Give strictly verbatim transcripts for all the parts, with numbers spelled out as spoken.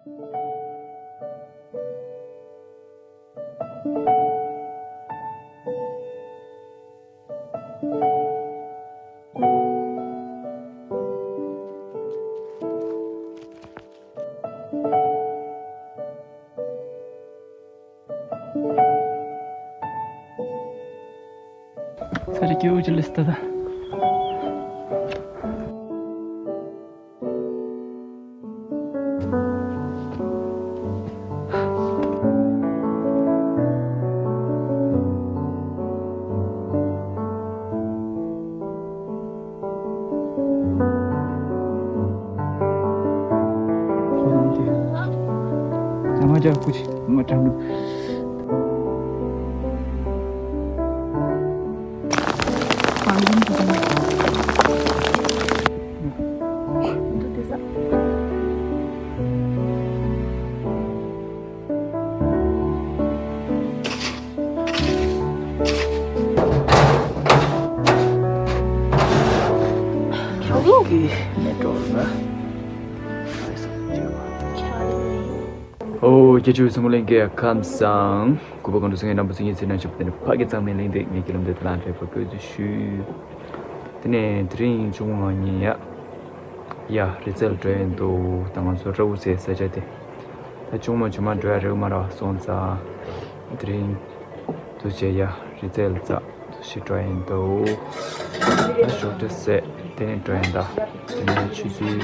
ས་རི་སྐྱེ་བོ་ཅི་ལས་ལྟ་ད། ཨོ། སྐྱབས་རྗེ་བཙུན་མོ་ལྷན་རྒྱས་ཁམས་བཟང་། གུས་པ་དགའ་འདུ་སེང་གེ་རྣམ་པ་ཚོ་ཉིད་ཚེ་ན་ཆུབ་དེ་ནི་ཕ་གི་གཙང་མའི་གླིང་འདི་ངེད་ཀྱི་ལམ་འདི་ལ་འདྲེན་པར་བཀོད་ཚུལ་ཞུས། དེ་ནས་དེ་རིང་ཆུང་མ་ཉིན་ཡ། ཡ་རི་རྩེ་ལ་འགྲོ་ཡིན་འདུག་ད་ང་ཚོ་ར་འུ་ཟེར་ས་ཆ་དེ། ད་ཆུང་མ་ཆུང་མ་འགྲོ་ཡ་རེད་མ་ར་སོང་ཙང་། དེ་རིང་། དུ་བྱས་ཡ་རི་རྩེ་ལ་ཙག་དུ་ཞིག་འགྲོ་ཡིན་འདུག་ད་ཞོགས་ཀྲི་ཟས་དེ་ནས་འགྲོ་ཡིན་ད། དེ་ནས་ཆུ་ཚོད།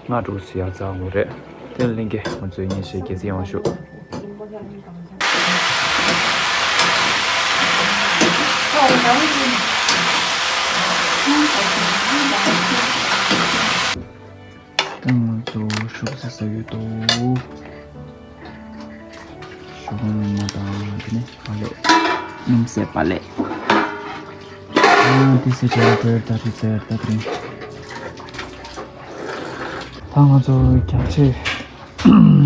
ལྔ་དྲུག་ཙམ་ཡར་འཛེགས་དགོས་རེད། དེ་ལ་ལྷན་རྒྱས་ང་ཚོའི་ཉིན་ཞིག་རྒྱལ་སྲིད་ཡོང་ཤོག་ད་ང་ཚོ་ཤོག་ཟས་ཟ་ཡོད་དོ། ཞོགས་པ་ནས་མ་དང་དེ་ནས་ཨ་ལས། སྣུམ་ཟས་པ་ལས། ཨ་དེ་ཟས་བྱས་ལ་བོད་ད་རི་རྩེ་ད་དེ་རིང་། ད་ང་ཚོ་རྒྱགས་ཆས།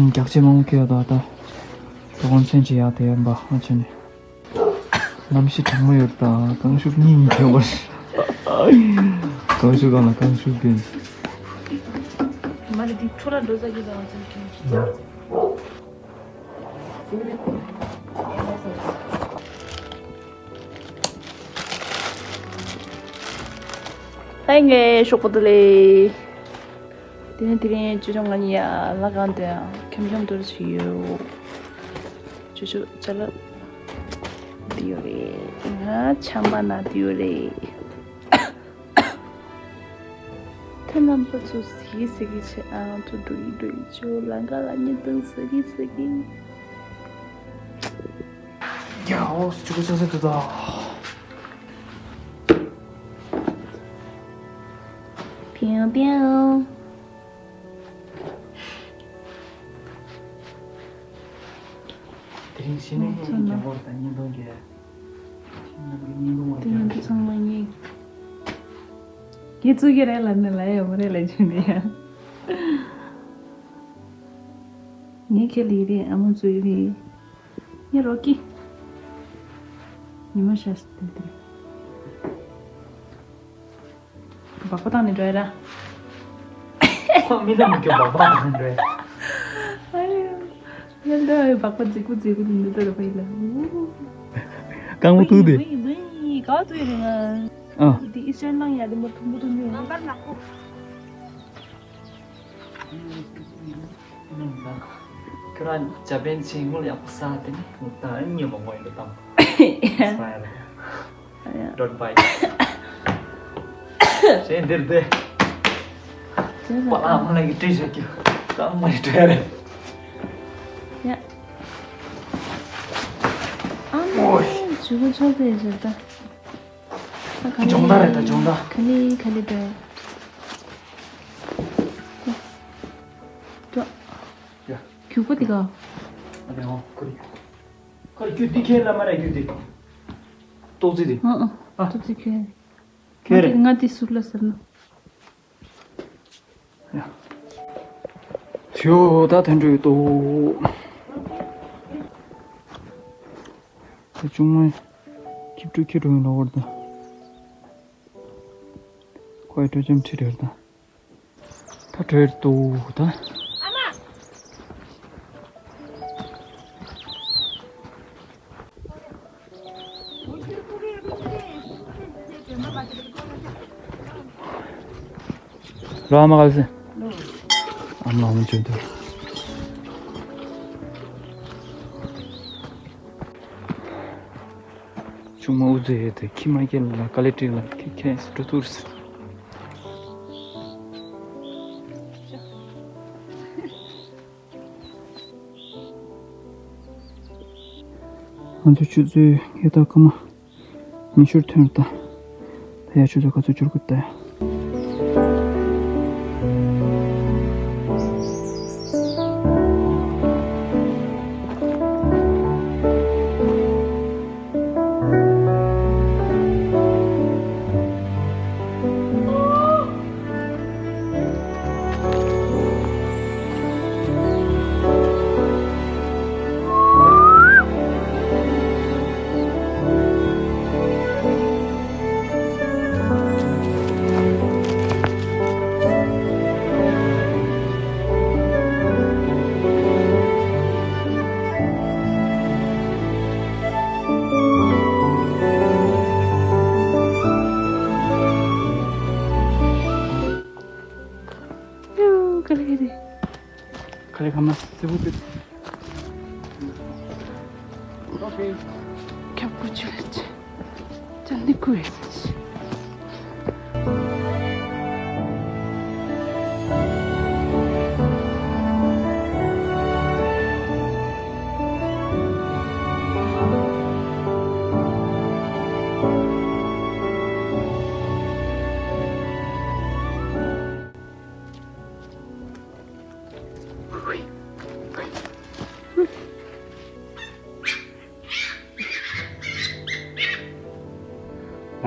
རྒྱགས་ཆས་མང་པོ་ཁྱེར་ཡོད་ད་ད། དོ་དགོང་མཚན་ཅིག་ཡག་དེ་ཡོད་པ་ཨ་ཆེ་ནས། གནམ་གཤིས་གྲང་མོ་ཡོད་ད་རྐང་ཤུབས་གཉིས་གཉིས་གྱོན་པ། རྐང་ཤུབས་གང་ལ་རྐང་ཤུབས་གྱོན། མ་རེད་འདི་འཕྲོ་ལ་འགྲོ་ས་གི་དང་ཚོད་ཀྱི། ཧའི་ངའི་ཤོག་པོ་ཏི་ལེ། དེ་ནས་དེ་རིང་ཅོ་ཅོ་ང་གཉིས་ཡ་ལ་གང་དུ་ཡང་འཁྱམ་འཁྱམ་འདུག་ཅིག་ཡོད། ཅོ་ཅོ་ཅ་ལག་འདི་ཡོད་རེད། ང་ཆམ་པ་ན་འདི་ཡོད་རེད། ཐ་ལམ་པ་ཚོ་ཟི་ཟི་གི་ཆེ་ཨང་ཚོ་འགྲོ་ཡི་འགྲོ་ཡི་ཅོ་ལ་ག་ལ་ཉི་དང་ཟི་གི་ཟི་གི། ཡ་ཨོ་སི་ཅུ་གུ་ཆགས་སེ་ཏུ་ད། པིའུ་པིའུ། དེ་རིང་ཤི་ནས་ཉིན་རྒྱལ་པོར་དང་ཉིན་དུང་རྒྱལ། ཤི་ནས་ཉིན་དུང་བ་དེ་རིང་འདི་ཚང་མ་ངས་ངས་བཙུགས་ཀྱི་རེད་ལབ་ནས་ལབ་ཡ་མ་རེད་ལབ་བྱུང་ནས་ཡ། ངས་ཁྱེད་ལ་ཡི་རེད་ཨ་མ་བཙུགས་ཡི་རེད། ངས་རོགས་ཀྱི། ཉི་མ་ཤར་སོང་དེ་དེ། སྦག་སྦག་བཏང་ནས་འགྲོ་ཡ་ར། ཁོ་མི་ལ་མི་སྐྱོ་སྦག་སྦག་བཏང་ནས་འགྲོ་ཡ། ཨ་ཡ། ཡ་ལ་སྦག་སྦག་རྫིག་པོ་རྫིག་པོ་འདི་འདྲ་ལ་ཕ་ཡི་ལ། རྐང་པ་ཐུག་དེ། མི་མི་ག་ཐུག་ཡ་རེད་ང་། ཨ། འདི་ཨི་སྲན་ལང་ཡ་དེ་མ་ཐུག་མ་ཐུག་མི་ཡོང་། ཁྱོད་རང་ཇ་པན་ཆེན་དངུལ་ཡག་པོ་ཟ་དེ་ནི་ད་ཉོས་པ་མོ་ཡིན་པ་དང་། ས་ཡ་ལ་ཡ། ཌོཊ་བྷའི། ཞེས་འདིར་དེ། པ་ལ་མ་ལ་གི་བྲིས་བཞག་རྒྱུ་ད་མ་ཡི་བྲིས་རེད། ཡ། ཨ་མ། ཨོའི། ཇུ་གུ་ཆོག་ཚེ་བཞག་ད། སྦྱོང་བརྡར་རེད་ད་སྦྱོང་བརྡར། ག་ནས་ག་ནས་འགྲོ་ཡ། འགྲོ། ཡ། རྒྱུག་པ་འདི་ག་ཨ་ནི་ཧོ་ཁུ་རི། ཁུ་རི་རྒྱུ་འདི་ཁྱེད་ལ་མ་རེད་རྒྱུ་འདི། ཏོག་ཙི་འདི། ཨ་ཨ། ཨ། ཏོག་ཙི་ཁྱེད། ཁྱེད་རེད། ང་འདི་ཟུར་ལ་ཟེར་ན། ཡ། ཐིའོ་ད་ཐོན་འགྲོ་ཡོད་དོ། ད་ཆུང་མ། ཁྱི་ཕྲུག་ཁྱི་ཕྲུག་ཡིན་ལོ་བར་ད། ཁོའི་སྤྲོ་འཆམ་ཁྲིད་རེད་ད། ད་བྲོས་འདུག་ད། ཨ་མ། ལོ་ཨ་མ་ག་ལ་སེ། ཨ་མ་ཨ་མ་ཅུང་དུ། ཆུང་མ་འུ་ཚོ་ཡོད་དེ་ཁྱི་མ་སྐྱེལ་ལ་དཀའ་ལས་སྤྲད་ལ་ཁྱི་ཁྱི་སུ་འགྲོ་ཐུར་སེ། ང་ཚོ་ཆུ་ཚོད་ཡོད་ད་སྐར་མ། ཉི་ཤུར་ཐོན་ད། ད་ཡ་ཆུ་ཚོད་ག་ཚོད་འབྱོར་དགོས་ད་ཡ། ཁ་ལེ་ཁ་མ་སེ་བུ་ཏི། ཁྱབ་ཁུ་ཆུ་ལེ་ཆེ། ཅན་ནི་ཁུ་ཡེ་ཆེ།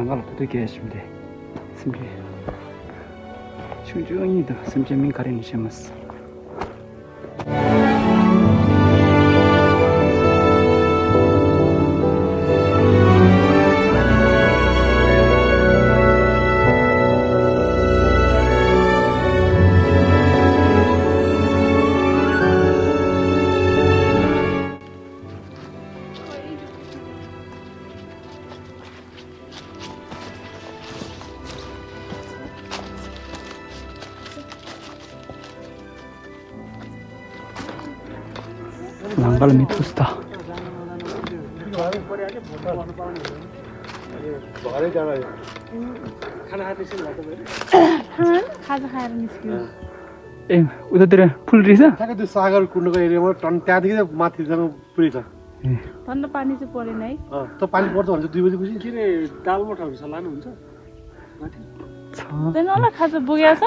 ལང་ཀ་ལ་ཐུག་དུས་སྐད་ཞིམ་དེ། སེམས་ཅན། ཆུང་ཆུང་གཉིས་དང་སེམས་ཅན་མིང་ག་རེ་ནི་ཤེས་མ་སོང་། ལང་ཀ་ལ་མི་ཐུག་སྟ། ཁ་ན་ཁ་ཏི་ཤིན་ལ་ཏོ་བེ། ཁ་ན་ཁ་ཏི་ཧ་ར་ནི་སྐྱུ། ए, उतातिर फुल रहेछ। ठ्याक्कै त्यो सागर कुण्डको एरियामा टन त्यहाँदेखि चाहिँ माथि जानु पुरै छ। ए। ठन्डा पानी चाहिँ परेन है। अँ, त पानी पर्छ भने चाहिँ दुई बजेपछि। के अरे, डालमा ठाउँ छ, लानुहुन्छ? माथि? छ। त्यहाँ नला खाजा बोकेको छ?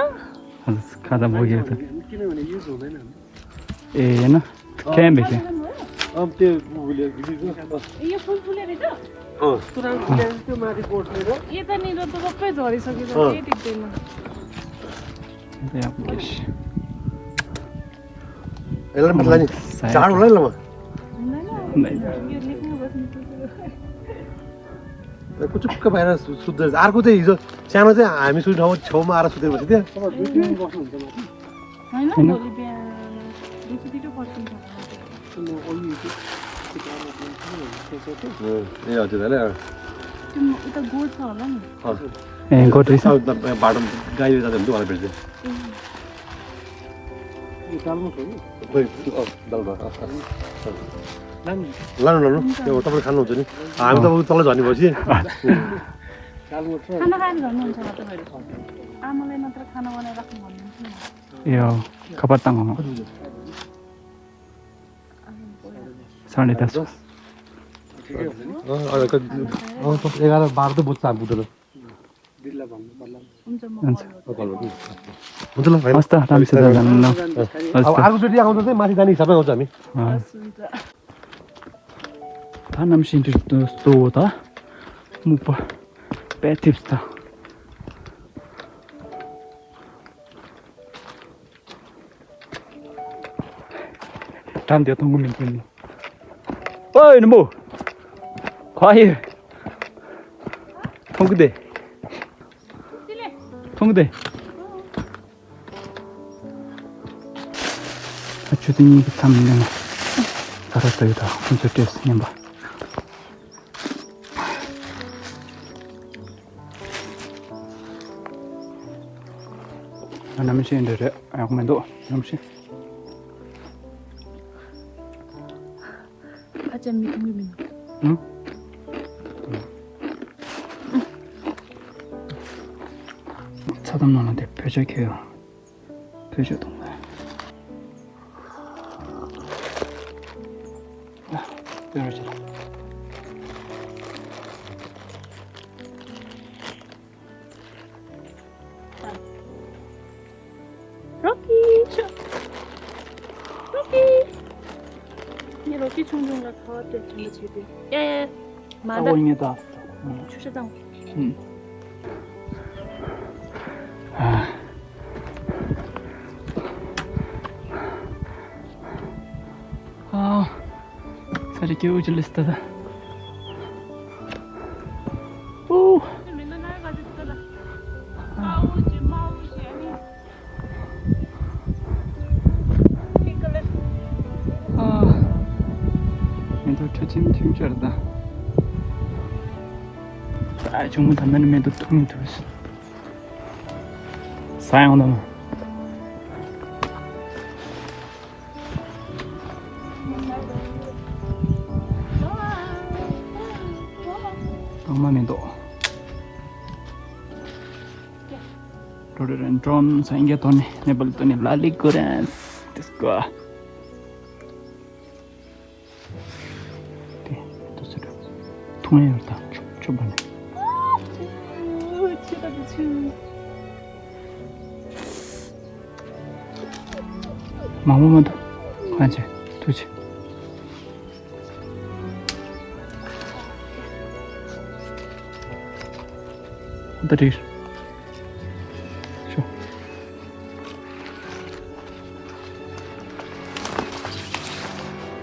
हजुर, खाजा बोकेको छ। किनभने युज हुँदैन। ए, होइन? क्याम्प है क्या? अब त्यो उहिले ए, यो फुल फुले रहेछ? अँ। पुरानो फुले त्यो माथि कोर्सले र यतानिर त सबै झरिसकेको छ, अँ। केही देख्दैन। अन्त यहाँ पुगेछ। यसलाई मात्र लाने। सायद। चाड होला नि लमा। हुँदैन? हुँदैन। यो लेख्नु बस्नु कुकुर। ए, कुचुक्क बाहिर सु-, सुत्दो रहेछ। अर्को चाहिँ हिजो सानो चाहिँ हामी सुत्ने ठाउँमा छेउमा आएर सुतेको रहेछ त्यहाँ। तपाईँ दुई तिन दिन बस्नुहुन्छ माथि? होइन, होइन। भोलि बिहान दिउँसो छिटो फर्किन्छ होला। ए, हजुर, होइन? त्यो उता गोठ छ होला नि? हजुर। ए, गोठ रहेछ? अब त बाटो गाईले जाँदा हुन्छ, उहाँलाई भेट्छ। ए। यो दालमा छ नि? खोइ, अँ, दालमा, अँ, अँ, अँ। लानु। लानु, लानु। हुन्छ। त्यो तपाईँले खानुहुन्छ नि? हामी त अँ। उता तल झर्ने भएपछि। दालमा छ। खाना खाएर झर्नुहुन्छ होला तपाईँहरू? आमालाई मात्र खाना बनाएर राख्नु भन्नुहुन्छ नि? ए, अँ। खबर तामाङ हो। साढे दस। ठिकै हो नि? अँ, अँ, क-, अँ, दस, एघार, बाह्र त बुझ्छ हामी बुझ्दैन। दिदीलाई भन्नु पर्ला। हुन्छ, म हुन्छ। कल गर्छु। अँ, कल गर्छु। हुन्छ ल, भाइ। हस् त, राम्रोसित जानु न। हस् त। अब अर्कोचोटि आउँदा चाहिँ माथि जाने हिसाबमै आउँछ हामी। अँ। हस्, हुन्छ। ད་གནམ་གཤིས་འདི་ལྟ་བུ་ད་སྨུག་པ་དཔེ་ཐིབས་ད། འགྲམ་དེ་མཐོང་གི་མིན་དེ་ནི། ཨོའི་ནུ་མོ། ཁ་ཡེ། མཐོང་གི་དེ། མཐོང་གི་དེ། ཨ་ཆུ་དེ་གཉིས་ཀྱི་མཚམས་ནས་ད་ར་ལྟ་ཡོད་ད་ཁོང་ཚོའི་སྤྲེལ་སུ་ཉན་པ། 嗯。ད་ནམ་ཤེས་འདི་རེད། ཡག་མི་འདུག་ནམ་ཤེས། ཨ་ཅག་མི་ཐུང་གི་མིན། ཨང་། ཚ་དམ་ནང་ལ་དེ་བོད་ཇ་ཁྱེར་ཡོང་། བོད་ཇ་བཏུང་བ། ཨ། དེ་རུ་ཕྱིན། རོ་ཀི་ཆུ། རོ་ཀི། ངས་རོ་ཀི་ཆུང་ཆུང་ལ་ཁ་བ་དེ་ཆེན་པོ་བྱས་ཏེ། ཡ་ཡ། མ་ད། ཨོ་ངས་ད། ཆུ་ཤ་དང་། ཨ། ཨ། ས་ཆ་སྐྱིད་པོ་ཅིག་སླེབས་ད་ད། ཨོ། ཨ། མེ་ཏོག་ཁྲ་ཆེམ་ཆེམ་ཤར་ད། ཨ། གཅུང་མོ་ད་ལྟ་ནས་མེ་ཏོག་འཐུང་མི་ཐུབ། ཟ་ཡང་ད་མ། རྟགས་མ་མེ་ཏོག Rhododendron སངས་རྒྱས་ཐོག་ནས་ནེ་པ་ལི་ཐོག་ནས་ལ་ལི་ཀོ་རན་སི་དེ་སྐོ། དེ་དུ་ཚོད་འཐུང་ཡ་ཡོད་ད་ཆོག་ཆོག་པ་ནི། མང་པོ་མ་འདུག་ཁ་ཆེ་ཐུག་ཆེ། ད་རེད། ཤོ།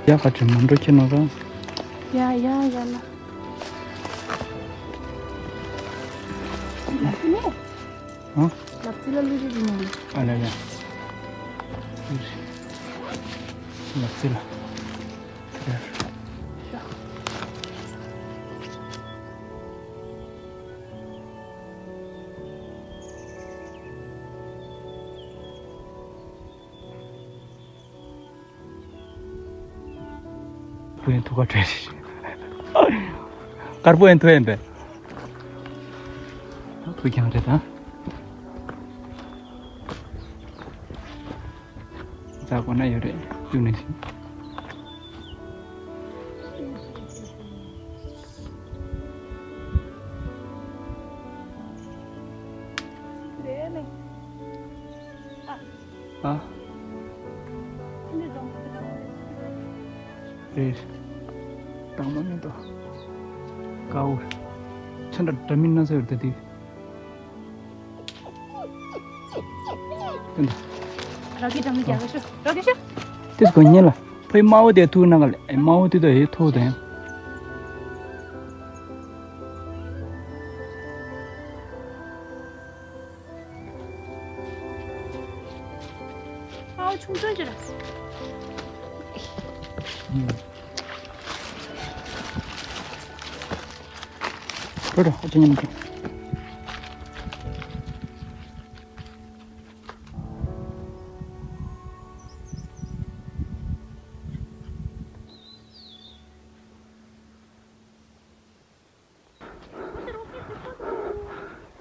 ཡ་ག་ཅི་མ་འགྲོ་ཁྱེར་ནོ་ར། ཡ་ཡ་ཡ་ལ། ཨ། ལབ་ཙི་ལ་ལུ་རི་རི་ནོ། ཨ་ལ་ལ། ལབ་ཙི་ལ། བུ་ཡན་ཐུག་ག་བྲལ་ཞིག་དཀར་པོ་ཡན་ཐུག་ཡན་པས། ཐུག་ཀྱང་རེད་ད། རྩ་དགོས་ན་ཡོད་རེད་རྒྱུ་ནས་ཤིང་། ཨ། རེད། དྭངས་མ་མེད་དོ། དཀར་པོ། ཚོན་འདྲ་འདྲ་མིན་སྣ་ཚོགས་ཡོད་དེ་དེ། རོ་ཀི་འདྲ་མི་རྒྱག་གི་ཤོག་རོ་ཀི་ཤོག་དེ་སྒོ་ཉེ་ལ། ཕའི་དམར་པོ་དེ་ཐུག་ན་ག་ལ་དམར་པོ་དེ་དོ་ཡེ་ཐུག་དེ། ཨའོ་ཆུང་ཆུང་ཅིག་ར། འགྲོ་འགྲོ་ཨ་ཅེ་ཉམས་ཀྱི།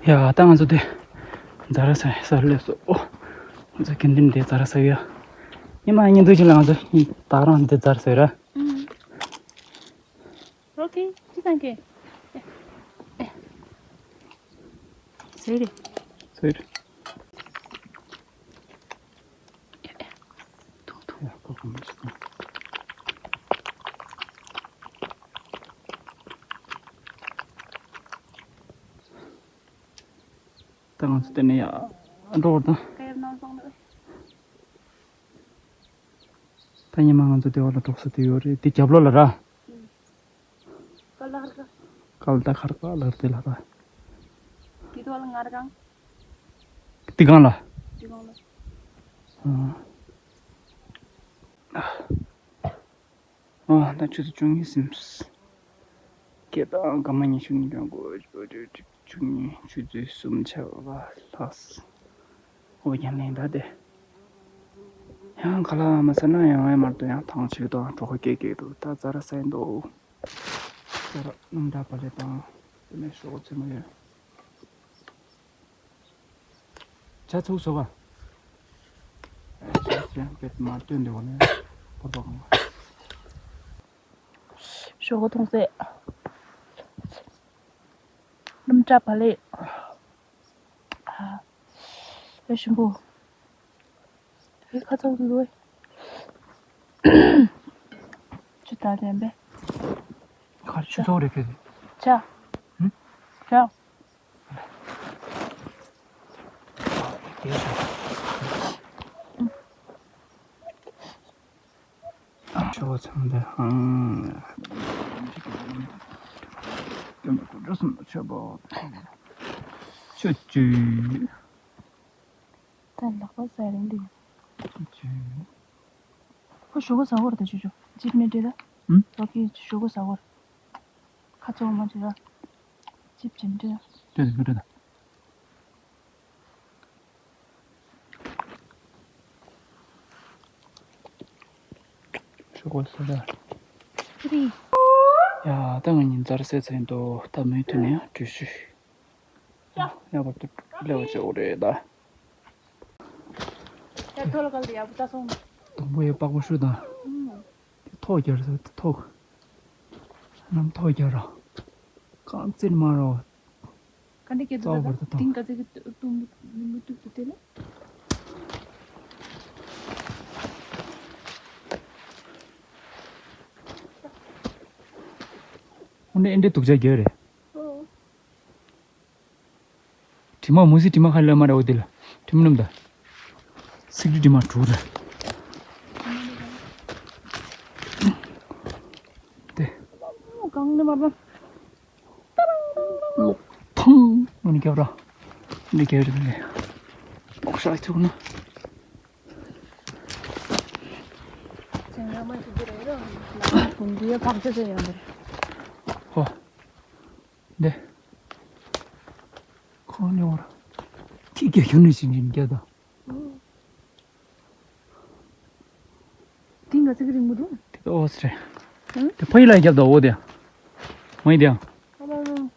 ཡ་ད་ང་ཚོ་དེ་ཛ་ར་ས་ས་སླེབས་སོ། ཨོ། ང་ཚོ་གན་ཏིན་དེ་ཛ་ར་ས་ཡ། ཉི་མ་ཉི་འདུག་ཅིག་ལ་ང་ཚོ་ཉིན་ད་རང་དེ་ཛ་ར་ས་ཡ་ར། ཨུམ། རོ་ཀི་ཅི་ཙང་གེ། ཟེར་རེད། ཟེར། ཐུང་ཐུང་། ཡ་ཁོ་ཁོ་མི་ཤི་ཐུང་། ད་ང་ཚོ་དེ་ནས་ཡར་འགྲོ་བར་དང་། ད་ཉི་མ་ང་ཚོ་དེ་བ་ལ་འགྲོ་ས་དེ་ཡོད་རེད། དེ་རྒྱབ་ལོགས་ལ་ར། ཀལ་ད་ཁར་ཀ་ལར་དེ་ལ་ར། དེ་དོ་ལ་ངར་གང་། དེ་གང་ལ། དེ་གང་ལ། ཨ། ཨ། ད་ཆུ་ཚོད་བཅུ་གཉིས་ཟིན། སྐད་དང་སྐར་མ་ཉི་ཤུ་གཉིས་དང་དགུ་བཅུ་གཉིས་ཆུ་ཚོད་གསུམ་ཆ་བ་ལྷག་ཨོ་རྒྱན་ལེན་ད་དེ། ཡང་ཁ་ལག་མ་ཟ་ན་ཡང་ཨེ་མར་དུ་ཡང་ཐང་ཆད་དང་གྲོད་ཁོག་སྐྱེ་སྐྱེ་འདུག་ད་ཛ་ར་ཟ་ཡིན་འདུག་ཛ་ར་སྣུམ་འདྲ་པ་ལེ་དང་དེ་ནས་ཞོག་ཚེ་མ་ཡོད། ཇ་ཚུགས་སོ་ག་ཇ་ཇ་བེད་མར་བཏོན་འདི་བ་ནས་བོར་བ་གང་བ། ཞོག་ཐོང་སེ། སྣུམ་འདྲ་པ་ལེ། ཨེ་ཞིམ་པོ། ཨེ་ཁ་ཚང་འདུག་ཨེ། ཆུ་ད་ལྡན་པས། ཁར་ཆུ་ཚོགས་རེ་ཕེབས། ཅ། ཧུམ། ཅ། དེ་ཞོག་ཆོས་ཚང་དེ་ཧང་། སྟོན་པ་སྐུ་ཕྲེང་གསུམ་ལ་མཆོད་པ། ཆོས་བཅུ། ད་ལག་པ་ཟ་རིང་འདུག་ཆོས་བཅུ། ཁོ་ཞོག་ཟ་བར་དེ་ཆུ་ཆུ། ཅིབ་མི་འདྲེ་ད། ཨུམ། ལོ་ཀི་ཞོག་ཟ་བར། ཁ་ཚོགས་མ་ཅི་ར། ཅིབ་ཅིབ་འདྲེ། དེ་མི་འདྲེ་ད། ཞོག་ཁོག་སོ་ད། ཡ། ད་ང་གཉིས་ཛ་ར་ཟས་ཚར་ཡིན་འདུག་ད་མུ་མཐུད་ནས་ཡང་འགྲུལ་བཞུད། ཡ་བར་དུ་སླེབས་པ་བྱེད་འོ་རེད་ད། ཡ་ཐོ་ལ་གལ་ཏེ་ཡག་པོ་ལྟ་སོང་། དང་པོ་ཡ་པགས་པ་བཤུ་དང་། ཨུམ། དེ་ཐོག་རྒྱག་ཟེར་དེ་ཐོག་ནམ་ཐོག་རྒྱག་ར། རྐང་རྩེད་མ་རོ། ག་འདྲ་སྐྱེ་འདུག་ད་ལྟ་ཏིང་ག་ཚད་ཀྱི་ཏུ་མུ་ཏུག་ཏུ་དེ་ལ། འོ་ནས་ཨེ་འདྲའི་དུག་ཆ་རྒྱག་རེད། ཨོ། དྲི་མ་མུ་ཟི་དྲི་མ་ཁ་ལ་མ་རེད་འོ་དེ་ལ། དྲི་མ་སྣུམ་ད། སིག་རི་དྲི་མ་དྲུག་རེད། དེ། གང་ནས་མ་པ། ལོག་ཐང་། ཨ་ནི་རྒྱབ་ར། འདི་རྒྱབ་ར་ནི། ལོག་ཤག་ཐུག་ན། ཅང་ཡང་མ་ཐུག་གི་རེད་ར། ལ་ཁུང་འདི་ཡ་ཕག་ཚ་ཚ་ཡང་རེད། ཧོ། འདི། ཁོང་ནི་བར། ཐིག་རྒྱ་ཁྱོད་ནི་ཅིན་ཅིན་རྒྱ་དང་། ཏིང་ག་ཚིག་རིང་མོ་འདུག་དེ་ཨོ་སི་རེད། ཧུམ། དེ་ཕ་ཡི་ལ་རྒྱབ་དང་འོ་དེ། མ་ཡི་དེ། ཨ་མ་མ།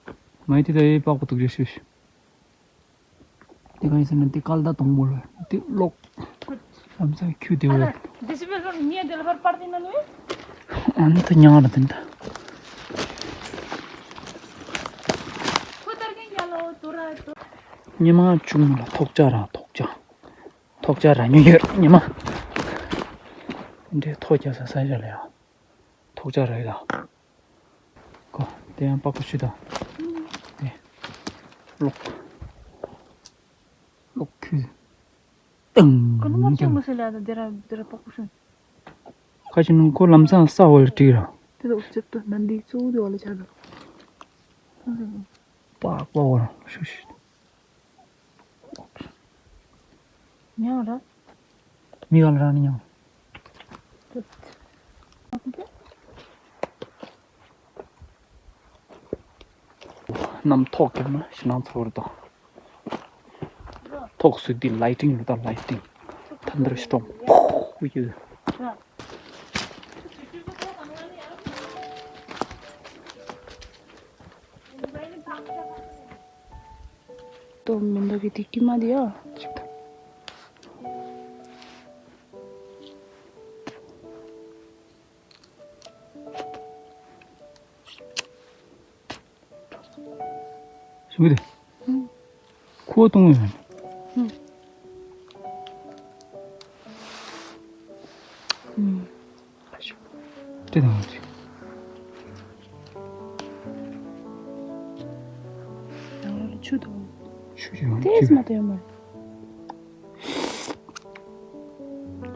མ་ཡི་དེ་ད་ཡི་པགས་པ་དུག་རྒྱུ་ཤུ་ཤུ། དེ་ག་ཡི་ཟེར་ན་དེ་སྐལ་ད་དང་པོ་ལ་དེ་ལོག་ལམ་སང་ཁྱུ་དེ་ཨ་ལ། འོ། དེ་སི་པེ་ལོར་ཉེ་དེ་ལ་ཧར་པར་ཏི་ན་ནུ། ཨ་ནི་ད་ཉང་ར་དེ་འདྲ། ཁོ་ལྟར་གན་ཡ་ལོ་དོ་ར་དོ། ཉི་མ་ཆུང་མ་ལ་ཐོག་ཆ་ར་ཐོག་ཆ། ཐོག་ཆ་ར་ཉུ་ཡོད་ཉི་མ། འདྲེ་ཐོག་ཆ་ས་ས་ཡ་ལ་ཡ། ཐོག་ཆ་ར་ཡོད་ད། ཀོ། དེ་ཡང་པགས་པ་ཆུ་དང་། དེ། ལོག་ལོག་ཁུ། ཏང་། ཀུན་མ་ཅུང་མ་སེ་ལ་ད་དེ་ར་དེ་ར་པགས་པ་ཆུ། ཁ་ཅིག་ནང་ཁོ་ལམ་སང་ས་འོག་ལ་བྲིས་ར། དེ་ད་འོག་ཅིབ་ཏུ་ནན་དེ་གཙོ་བོ་དེ་འོག་ལ་ཆ་ད། པགས་པ་འོག་རང་ཤུ་ཤུ། མྱང་ར། མི་ག་ལ་རང་ནི་མྱང་། གནམ་ཐོག་གི་མ་ཤི་ནང་ཚོར་དང་། ཐོག་སུ་དེ་ལའི་ཊིང་ལ་དང་ལའི་ཊིང་། ཐན་དར་སི་ཊོམ་ཕོ་ཡོད། ཏོ་མི་འདུག་གི་དེ་ཀི་མ་དེ་ཡ། ཅིག་ད། ཞིམ་པོ་དེ། ཁུ་བ་གཏོང་ཡོད། ཨུམ། ཨུམ། ཁ་ཤོ། དེ་དང་ཅིག་ཡང་ལ་ཆུ་དང་། ཆུ་ཡང་ཏེས་ཆུ་མ་དེ་ཡང་མ་རེད།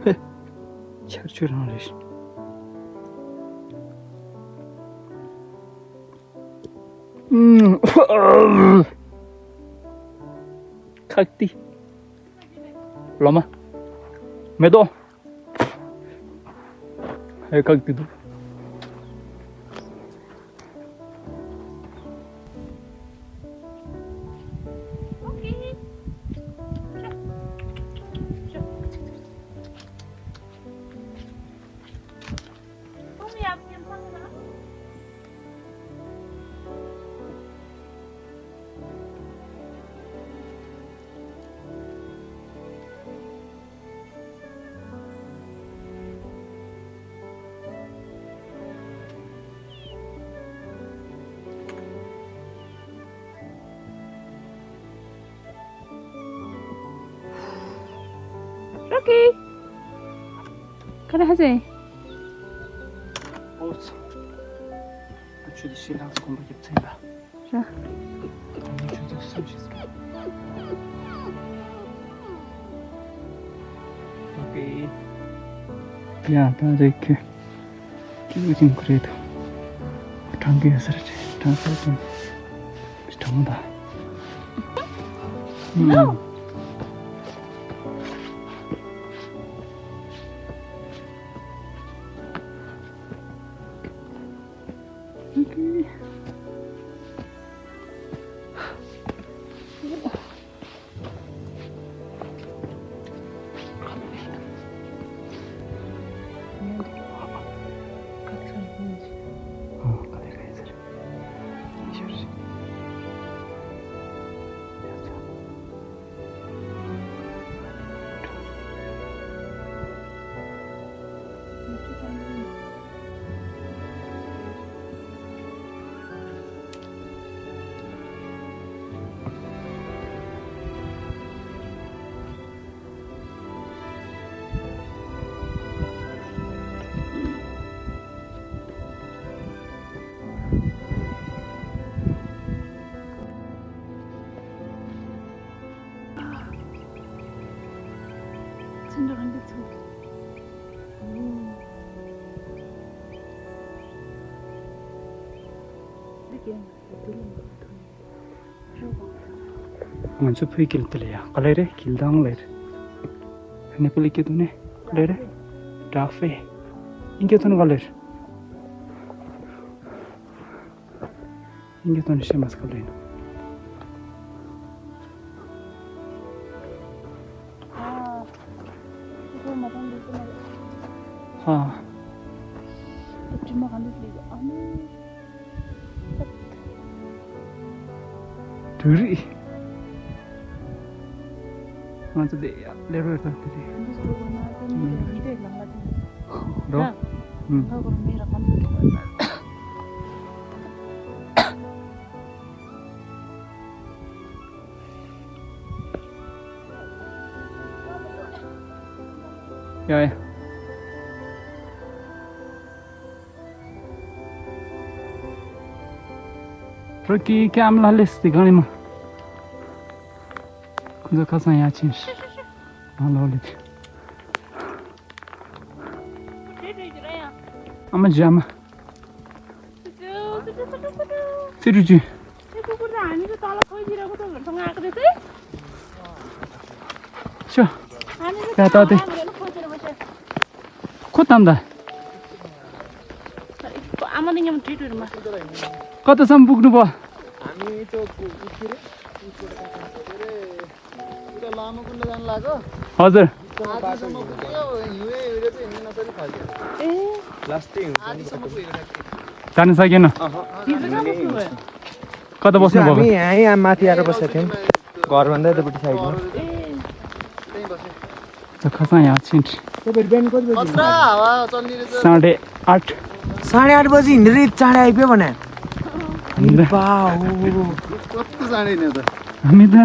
ཧེ། ཆར་ཆུ་རང་རེད། ཁག་ཏི། ལོ་མ། མེ་ཏོག་ཧེ་ཁག་ཏི་འདུག་ཨོ་ཁེ། ག་རེ་ཧ་ཟེ། ཨོ་ཚ། ཁྱོད་ཀྱི་ཤི་ལངས་སུ་གོམ་པ་རྒྱབ་ཚན་ལ། ར། ཁྱོད་ཚོ་སུ་ཤི་སོང་། ཨོ་ཁེ། ཡ་ད་རེ་ཁེ། ཁྱོད་ཀྱི་ཁྱིམ་ཁོ་རེད་དོ། གྲང་གི་ཡོད་ས་རེད། གྲང་ས་རེད། གྲང་མོ་ད། ཨུམ། ང་ཚོ་བོད་སྐད་དེ་ལ་ཡ་ག་ལེ་རེད། གིལ་དང་ལེ་རེད། ནེ་པ་ལི་སྐད་དུ་ནི་ག་ལེ་རེད། ཌ་ཧྥེ། ཨིན་སྐད་དུ་ནི་ག་ལེ་རེད། ཨིན་སྐད་དུ་ནི་ཤེས་མ་སི་ག་ལེ་ཡིན། ཧ། དུ་རི། ང་ཚོ་དེ་ཡ་ལེ་རོ་ཡོད་དང་དེ་རི། རོ། ཨུམ། ཡ་ཡ། རོ་ཀི་ཀམ་ལ་ལེ་སི་གང་ལི་མ། ཁོ་ཚོ་ཁ་སང་ཡ་ཆེན་ཧྲི། ཨ་ལོ་ལེ། ཨ་མ་ཇ་མ། སི་ཏུ་ཅུ། ཤོ། ད་ད་དེ། ཁོ་ཏམ་ད། ཨ་མ་ནི་ཉམ་བྲིས་བྲིས་མ། ཀ་ཏ་སམ་བུག་ནུ་བ། हजुर। जान सकेन। कता बस्नु भयो? हामी यहाँ, यहाँ माथि आएर बसेको थियौँ। घरभन्दा यतापट्टि साइडमा। त खसा यहाँ छिन्ट। तपाईँहरू बिहान कति बजी हिँड्नु? साढे आठ। साढे आठ बजी हिँडेर यति चाँडै आइपुग्यो भने। हिँड्दा। बा हो। कति चाँडै हिँड्यो त? हामी त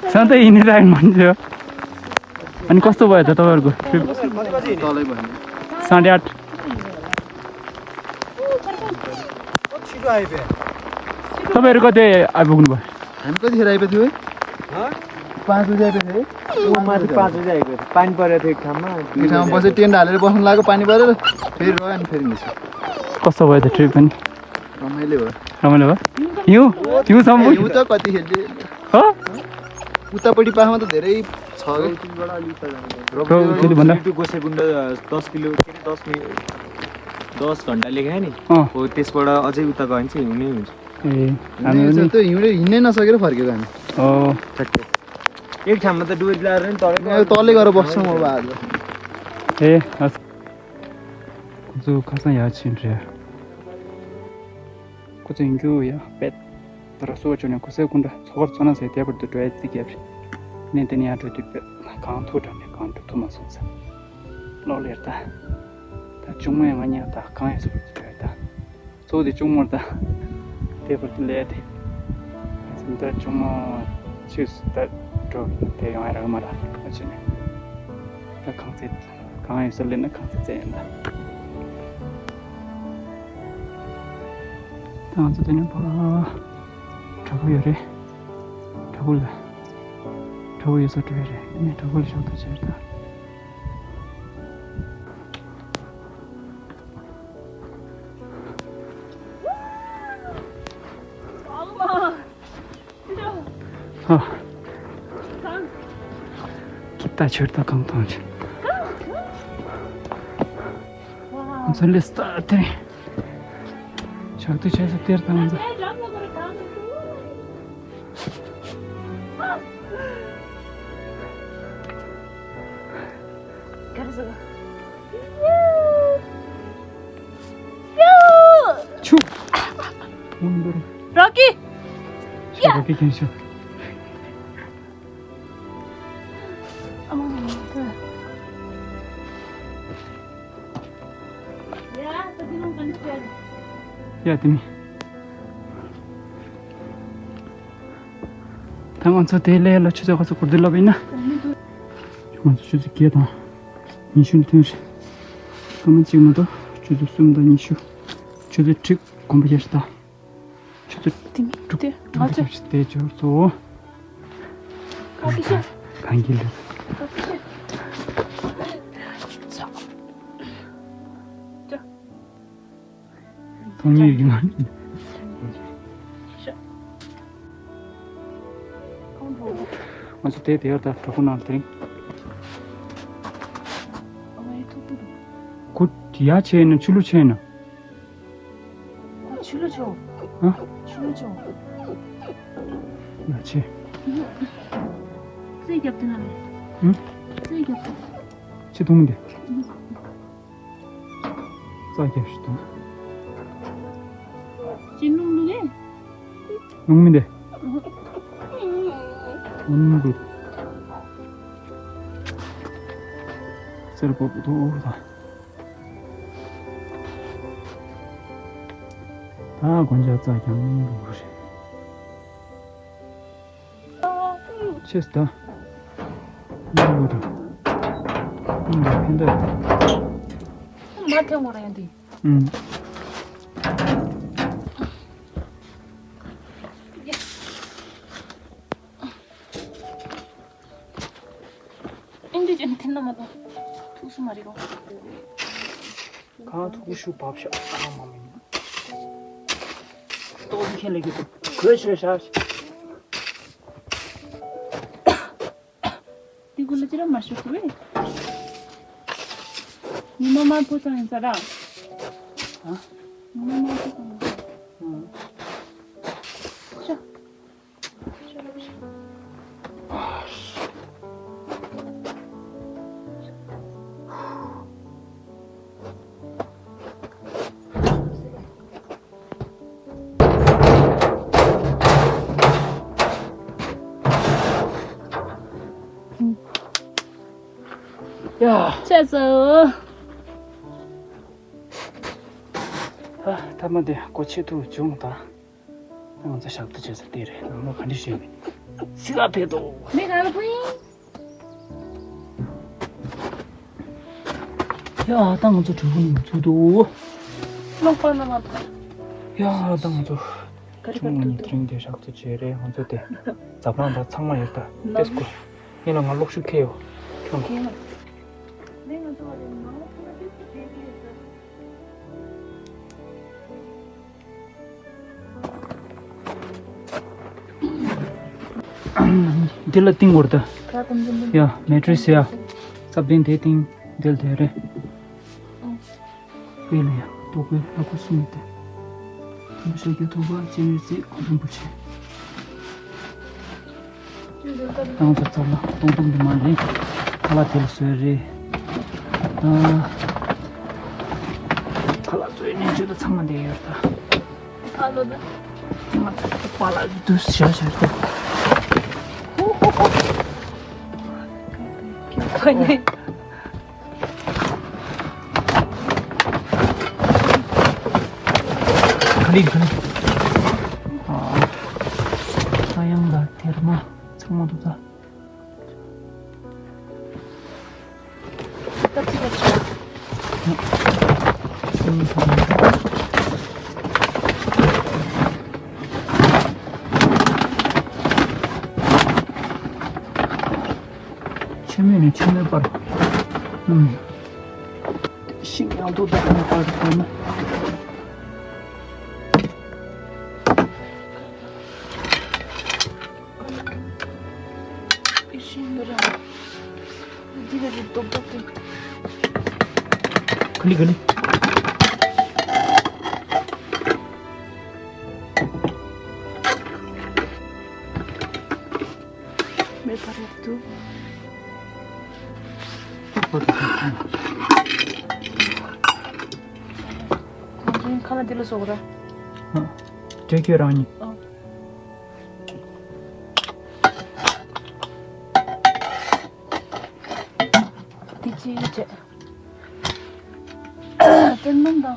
सधैँ हिँडेर आउने मान्छे हो। अनि कस्तो भयो त तपाईँहरूको ट्रिप? साढे आठ। तपाईँहरू कति आइपुग्नु भयो? हामी कतिखेर आइपुग्यो थियो है? पाँच बजी आइपुग्यो थियो है? ऊ माथि पाँच बजी आइपुग्यो थियो। पानी परेको थियो एक ठाउँमा। एक ठाउँमा बसेर टेन्ट हालेर बस्नु लाग्यो, पानी परेर फेरि रह्यो, अनि फेरि निस्क्यो। कस्तो भयो त ट्रिप पनि? रमाइलो भयो। रमाइलो भयो? हिउँ? हिउँसम्म? हिउँ त कति खेल्यो। हो? उतापट्टि पाखमा त धेरै छ क्या। रौतहट भन्दा? टु गोसेगुन्डा दस किलो, के अरे, दस मिनट, दस घन्टा लेख्यो नि। अँ। हो, त्यसबाट अझै उता गयो भने चाहिँ हिउँ नै हुन्छ। ए, हिँड्नै हामी पनि त्यो हिउँले हिँड्नै नसकेर फर्केको हामी। हो। ठ्याक्कै। एक ठाउँमा त डुबेर ल्याएर नि तलै यहाँ तलै गएर बस्छौँ अब आज। ए, हस्। ཁོ་ཚོ་ཁ་སང་ཡར་ཕྱིན་རེད། ཁོ་ཚོ་ཡིན་རྒྱུ་ཡ་པད། ད་ར་སོ་བ་ཅོ་ནས་ཁོ་སའི་ཀུན་ད་ཚོ་ཁར་ཚོ་ན་ཟེར་དེ་བར་དུ་འགྲོ་ཡ་རྩིས་རྒྱབ་རེད། ནས་དེ་ནས་ཡར་འགྲོ་དུས་པད་གང་ཐུག་དྲགས་ནས་གང་འགྲོ་ཐུབ་མ་སོང་ཟེར། ལོག་ལེར་ད། ད་ཅུང་མ་ཡང་ང་གཉིས་ད་གང་ཡང་སོ་བར་དུ་འགྲོ་ཡ་ད། གཙོ་བོ་དེ་གཅུང་མོར་ད། དེ་བར་དུ་ལས་དེ། སེམས་ད་གཅུང་མོ་ཕྱིས་སུ་ད་འགྲོ་དེ་ཡོང་ཡ་རག་མ་རག་ཨ་ཅེ་ནས། གང་ཚེ་གང་ཡོད་ས་ལེན་ན་གང་ཚེ་ཚེ་ཡིན་ད། ད་ང་ཚོ་དེ་ནས་ཕར་བྲག་ཕུག་ཡོད་རེད། བྲག་ཕུག་ལ་བྲག་ཕུག་ཡོད་ས་འགྲོ་ཡོད་རེད། དེ་ནས་བྲག་ཕུག་ལ་ཞག་ཐོག་བྱས་ད། ཨ། ཀི་ཏ་ཆོར་ཏ་གང་ཐོང་ཆེ། ང་ཚོ་ལིས་ཏ་དེ་ཞག་དུས་ཆེ་ས་དེར་དང་ཚ། ཆུ། རོ་ཀི། ཡ། རོ་ཀི་ཁྱེར་ཤོག་ཡ། དེ་མི། ད་ང་ཚོ་དེ་ལས་ལ་ཆུ་ཚོད་ག་ཚོད་འགོར་འདུག་ལབ་ཡིན་ན། ང་ཚོ་ཆུ་ཚོད་བརྒྱད་དང་ཉི་ཤུ་ལ་ཐོན་རེད། སྐར་མ་གཅིག་མ་གཏོགས་ཆུ་ཚོད་གསུམ་དང་ཉི་ཤུ། ཆུ་ཚོད་དྲུག་གོམ་པ་བརྒྱབ་ཤག་ད། ཆུ་ཚོད་དེ་མི་དྲུག་དེ་དྲུག་ང་ཚོ་བརྒྱབ་ཤག་དེ་འབྱོར་སོང་། ཨ་ཀི་ཤ། གང་གི་ལུས། ཨ་ཀི་ཤ། ཅ། མཐོང་ཡས་ཀྱི་ང་། ང་ཚོ་དེ་དེར་ད་གྲོགས་པོ་ནང་དེ་རིང་། ཁུ་ཡ་ཆེ་ན་ཆུ་ལུ་ཆེ་ན། ཆུ་ལུ་ཆོ། ཨ། ཆུ་ལུ་ཆོ། ཡ་ཆེ། རྩེ་རྒྱབ་དེ་ན་མེད། ཧུམ། རྩེ་རྒྱབ་དེ། ཆེ་མཐོང་མི་འདི། རྩྭ་རྒྱབ་ཤིག་དང་། ཅི་རླུང་རླུང་ཨེ། རླུང་མི་འདི། རླུང་འདི། རྩེར་པོ་པོ་ཐོག་ད། ད་དགོན་ཆ་རྩྭ་རྒྱབ་རླུང་འགྲོ་གི་རེད། ཆེས་ད། མི་འདུག་ད། མི་འདུག་ཕན་ཐོགས། མ་ཐེངས་མོ་རེད་འདི། ཨུམ། ཨིན་ཇི་ཅན་ཐེན་ན་མ་དང་། ཐུགས་སུ་མ་རིག་གོ། གང་ཐུག་ཤུ་བབ་ཤ་ཨ་མ་མ་ཡིན། ཏོག་ཙམ་ཁྱེད་ལས་ཀྱི་གོས་ཆོད་ཤ། དེ་ཀུ་ལ་ཅི་ར་མ་ཤུ་ཀུ་རེ། ཉི་མ་མ་ཕོ་ཚང་ཡིན་ས་ར། ཨ། ཉི་མ་མ་ཕོ་ཚང་ཡིན་ས། ཨ། ཤ། ཡ། ཆད་སོང་། ཨ། ཐ་མ་དེ་སྒོ་ཕྱེ་ཐུབ་བྱུང་ད། ང་ཚོ་ཞག་ཏུ་བྱེད་ས་དེ་རེད། ནང་ལོགས་ག་འདྲ་བྱས་མེད། སི་ག་ཕེ་ཏོ། མི་ག་ལ་ཕུ་ཡིན། ཡ་ད་ང་ཚོ་གྲོད་ཁོག་ནང་ཚུད་དོ། ལོག་པ་ན་མ་ད། ཡ་ད་ང་ཚོ་ཆུང་མ་ཉིད་དེ་རིང་དེ་ཞག་ཏུ་བྱེད་རེད། ང་ཚོ་དེ་འཛམ་གླིང་ད་ཚང་མ་ཡོད་ད། ཏེས་ཀོ་ཡིན་ལ་ང་ལོག་ཤུགས་ཁེ་ཡོ། ཁྱོད་འདི་ལ་ཏིང་བར་ད། ཡ་མེ་ཏྲིས་ཡ། སབ་ཏིང་དེ་ཏིང་འདི་ལ་དེ་རེད། དཔེ་ལ་ཡ་ཏོག་པའི་ལ་ཁུ་སུ་མི་ཏེ། དམ་ཤ་རྒྱུ་ཐོག་པ་ཅི་ནས་ཚེ་ཁོ་རིན་པོ་ཆེ། ཏང་ཚོ་ཚོགས་ལ་སྟོང་སྟོང་དུ་མ་ལེན། ཁ་ལག་དེ་ལ་བཟོས་རེད། ཨ། ཁ་ལག་བཟོས་ནས་ཇུ་ད་ཚང་མ་འདི་ཡོད་ད། ཨ་ལོ་ད། ང་ཚོ་པ་ལག་དུས་ཞག་ཞག་ཏུ། ཁོ་ནི། ག་ནི་ག་ནི། ཨ། ས་ཡང་ད་དེར་མ་ཚང་མ་འདུག་ད། ཆེན་མོ་ནས་ཆེན་མོའི་བར། ཨུམ། ཤིང་ཡང་དུ་བདག་ནས་བར་བར་ན། ཤིང་འདི་ར། འདི་ག་རེ་རྡོག་རྡོག་དེ། ག་ལི་ག་ལི། མེད་པར་ཡག་ཏུ། ཁོང་ཚོའི་ཁ་ལ་འདི་ལ་བཟོ་གི་ར། ཨ། སྤྲད་ཁྱོད་རང་ཉིད། ཨ། འདི་ཅི་བྱེད། ཏན་མན་དང་།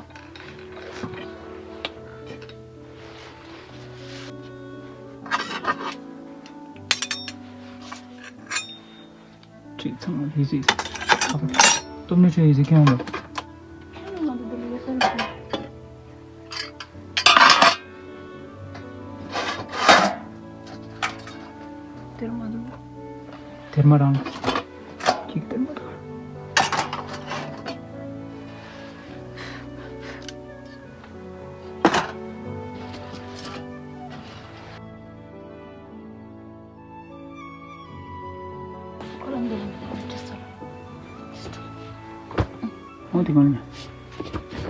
ཁྲིག་ཚང་མ་ལྷས་སྲིད། ཁ་པར། སྟོབས་ནས་ཆོས་ཡིན་ཟེར་ཁྱོད་ཡོང་ལ། དེར་མ་འདུག་དེར་མ་རང་། ཁྱིག་དེར་མ་འདུག་ཁོ་རང་གི་ཡིན་པའི་འདྲ་ས། འོ་དེ་གང་ཡིན།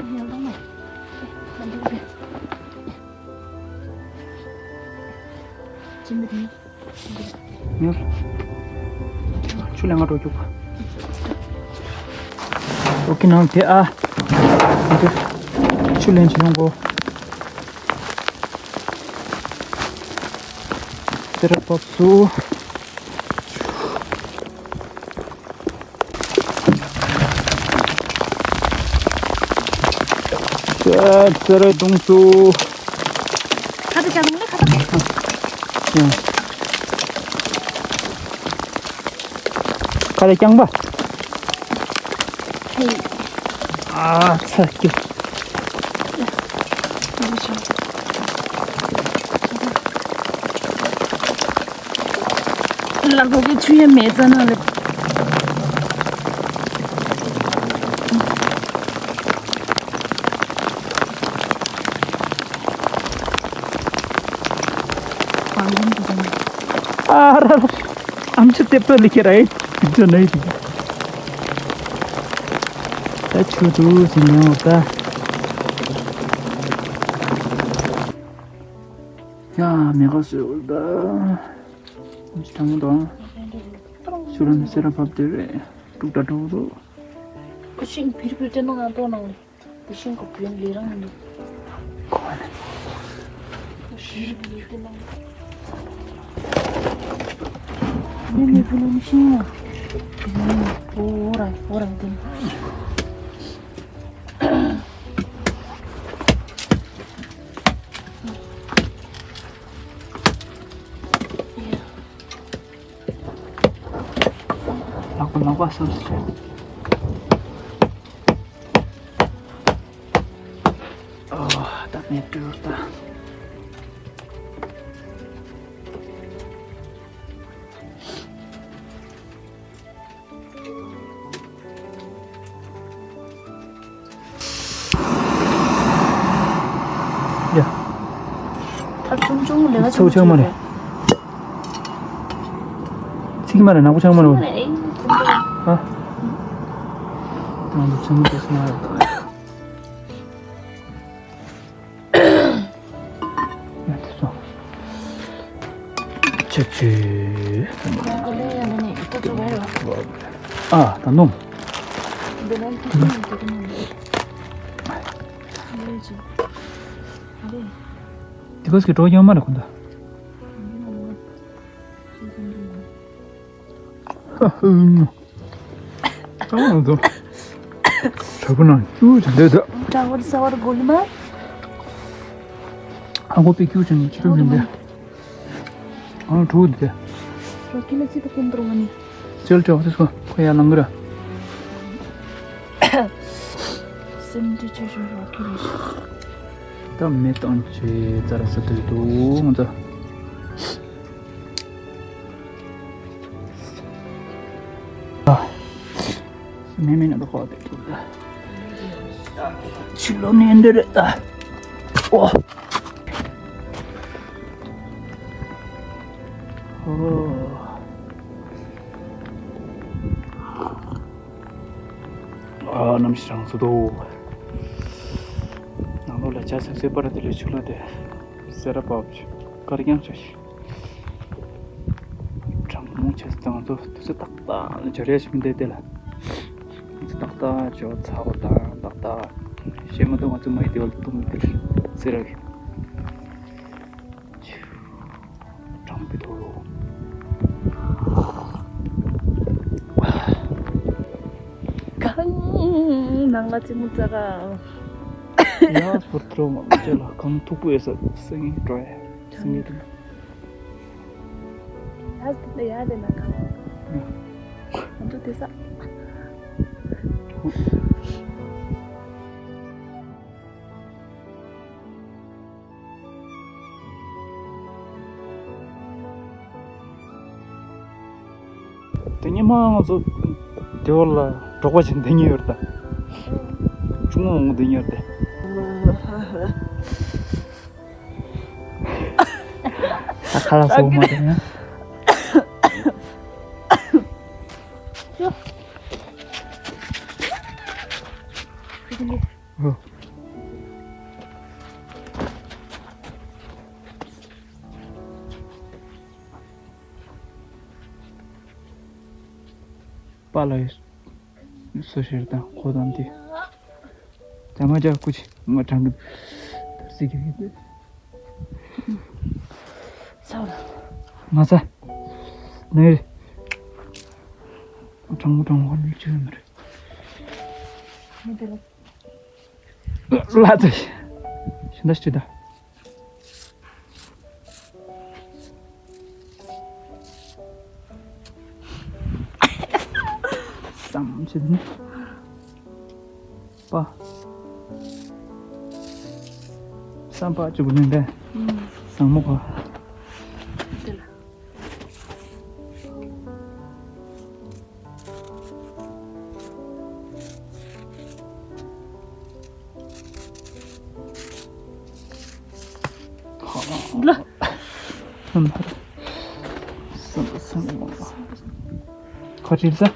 ཡང་དང་མ། ཅི་མི་རིང་། ཉོར། ཆུ་ལེན་ག་འགྲོ་རྒྱུག་པ། ཨོ་ཀེ་ནང་དེ་ཨ། ཆུ་ལེན་ཆུ་ཡོང་གོ། སེ་ར་བབས་སུ། སེ་ར་གདོང་སུ། ཁ་ཏ་ཅང་ནི་ཁ་ཏ། ཁ་ཏ་རྐྱང་པ། ཧེ། ཨ་ཚ་ཀྱུ། ལག་པ་གི་ཆུ་ཡང་མེད་ཙ་ན་ལེ། ཨ་ར་ར། ཨམ་ཆི་ཏེ་པ་ལི་ཁེ་ར་ཨེ། ཅོ་ནའི་ཏི། ད་ཆུ་དུ་ཟིན་ཡང་ད། ཡ་མེ་ག་སོ་ད། ཨམ་ཆི་ཐང་དང་། ཆུ་ར་ནི་སེ་ར་བབས་དེ་རེད། དཀྲུག་ད་དཀྲུག་རོ། ཁུ་ཤིང་བིར་བིར་དེ་ནང་ང་ཏོ་ནང་ལེ། དེ་ཤིང་གོ་བོན་ལས་རང་མི་འདུག་མི་མི་བུ་ནི་ཤིང་ན། འོ་ར་འོ་ར་འདི། ལག་པ་ལག་པ་སོ་སོ། ཨོ། ད་མེད་འགྲོ་ད། ཡ། ཐབ་ཆུང་ཆུང་ལས་ཀ་ཆུང་ཆུང་མ་རེད། ཚིག་མ་རེད། ནག་པོ་ཆང་མ་རེད། ཧ། ང་ཚོ་ཚོད་མ་ཐེག་སོང་ང་རེད། ཡ་དེ་སོང་། ཆ་ཆུ། ཨ་ད་ནོ། དེ་གོས་ཀྱི་གྲོགས་ཡོང་མ་རེད་ཁོ་ད། ཨ་ཨུམ། ཨ་འདུག་དྲག་པོ་ནང་ཀྱུ་ཅན་འདི་འདི། དྲག་པོ་ས་བར་གོ་ལི་མ། ཨ་གོ་པའི་ཀྱུ་ཅན་ཅི་ཕེམ་ཅན་འདི། ཨ་དྲུག་འདི། རོ་ཀི་ལ་ཅི་ཏུ་ཀུན་ཏུ་རུང་ནི། ཅལ་ཅོ་དེ་སོ་ཁོ་ཡ་ལང་གི་ར། སེམས་འདི་ཆེ་ཤོས་རོ་ཁེ་རེད། ད་མེ་བཏང་བྱས་རྩྭ་ར་ས་དེར་འདུག་ང་ཚོ། ཨ། མེ་མེ་ན་ད་ཁོ་དེ་འདུག་ད། ཕྱི་ལོགས་ནས་འདི་རེད་ད། ཨོ། ཨོ། ཨ། གནམ་གཤིས་གྲང་སུ་འདུག་ནང་ལོགས་ལ་ཇ་སེམས་སེ་པར་དེ་ལས་ཆུ་ལོ་དེ་སེ་ར་བབ་ཀར་ཀྱང་ཆ་ཞིག་གྲང་མོ་ཆེ་སྟངས་ཚོ་དུས་ཚོད་ཏག་ཏག་ལ་འབྱོར་ཡ་ཞིག་མི་འདུག་དེ་ལ། ཏག་ཏག་ཇོ་ཚ་བོ་དང་ཏག་ཏག་ཤེས་མ་ཐུབ་ང་ཚོ་མ་ཡི་དེ་བ་ལ་ཏུམ་དེར་སེ་ར་གི། གྲང་པོ་འདུག་གང་ནང་ང་ཙི་མོ་ཙ་ག་ཡ་ཕུར་ཐུར་མ་ལ་ཅེ་ལ་གང་ཐུག་པོ་ཡོད་ས་སེང་གེ་འགྲོ་ཡ་སེང་གེ་འགྲོ། ཡ་དེ་ཡ་དེ་ན་གང་ང་ཚོ་དེ་ས། དེ་ཉི་མ་ང་ཚོ་དེ་བོ་ལ་འབྲོག་པ་ཅིག་འདེང་ཉེ་ཡོད་ད། ཅུང་མོ་འདེང་ཉེ་ཡོད་ད། ད་ཁ་ལག་སོགས་མ་དེ་ཡང་། པཱ་ལགས་སོ་ཤེར་དང་ཁོ་དང་དེ། ཇ་མ་ཇ་ཀུ་ཆི་ང་དྲང་གི་དར་སི་གི་ཡིན་ཏེ། ས་ལ། ང་ས། ནེ། དྲང་མོ་དྲང་མོ་ཁོ་ལུས་ཆེ་མི་རེད། མི་དེ་ལ། ལ་ཙེ། ཤིན་ད་ཤི་ད། བསམ་ཞིག་ནི། པ། བསམ་པ་བཅུག་ནི་འདྲ། བཟང་མོ་གོ། དེ་ལ། ལ། ཁ་ཁྲིལ་ས།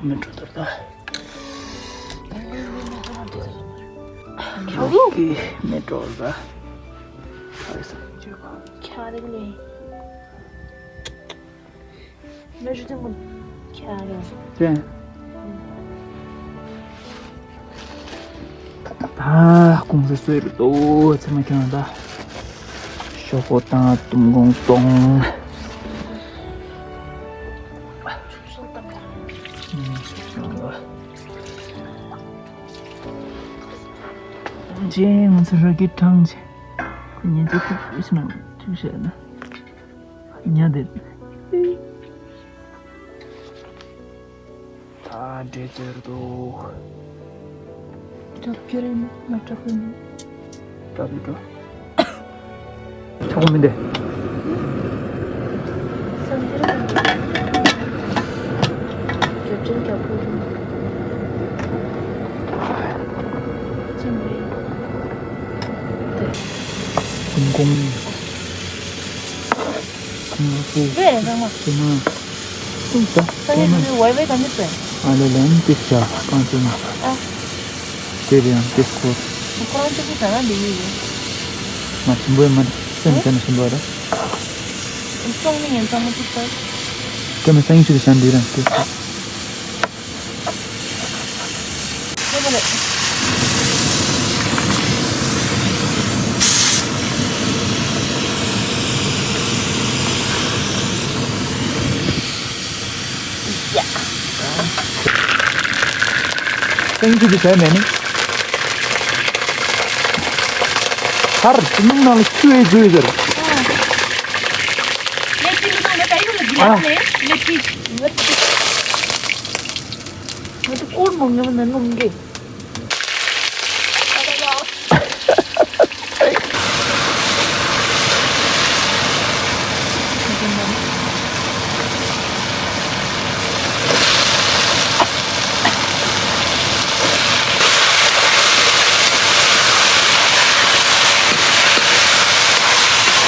མི་འགྲོ་ད་ད། ཁྱོད་ཀྱིས་མི་འགྲོ་ད། ཁྱོད་རིག་ནས། མེ་ཤུ་ཐེངས་ཁྱེར་རེད། དེ། ད་ཀུང་སི་སུ་རེད་དོ་ཚེ་མ་ཁྱེར་ད། ཤོག་པོ་དང་ཏུམ་ཀོང་ཙོང་། ཅེ་ང་ཚོ་ར་གི་གྲངས་ཆེ། ཉིན་ཚེ་ཐུག་ཕུད་ན་ཐུག་བྱས་ན། ཉ་དེ། ད་འདྲེ་ཙེར་འདུག་ཏྲ་ཕི་རེ་ན་ཏྲ་ཕི་ན། ཏྲ་ཕི་ཏྲ། ཆོག་མི་འདེ། སང་ཏི་ར་ཀྱབ་ཅན་ཀྱབ་ཕུ། ཅི་མི་རེད། ཀུང་ཀུང་། ཀུང་ཀུང་། ཝེ་རེད་ཚང་མ། ཀུང་མ། ཀུང་ས། ཀུང་མ། ཝེ་ཝེ་ག་འདི་ཟེར། ཨ་ལེ་ལེ་ཨན་ཏིས་ཅ་ཀང་ཅུ་ན། ཨ། དེ་རེད་ཨན་ཏིས་ཀོ། ཁོ་རང་གཅིག་པུ་ཟ་ན་འདི་ཡིན་ཡིན། ང་ཞིམ་པོ་ཡོད་མ་རེད། སེམས་ཟ་ན་ཞིམ་པོ་རེད། སོང་ནས་ངན་ཚང་མ་ཐུག་ཚར། སྐྱེ་མི་སང་ཞིག་བྱ་འདི་རང་སྐྱེ། ཁྱོད་པ་རེད། ཡ། སང་ཞིག་བྱ་མེད་ནི། ཧར་སྣུམ་ནང་ལ་ཆུ་ཡོད་དགོས་ཟེར། ལེ་ཏི་ལི་ནང་ལ་ད་ཡོད་ལ་ཨ། ལེ་ཏི། ང་ཚོ་ཀོར་མོ་ངེམ་ན་ནུམ་གེ།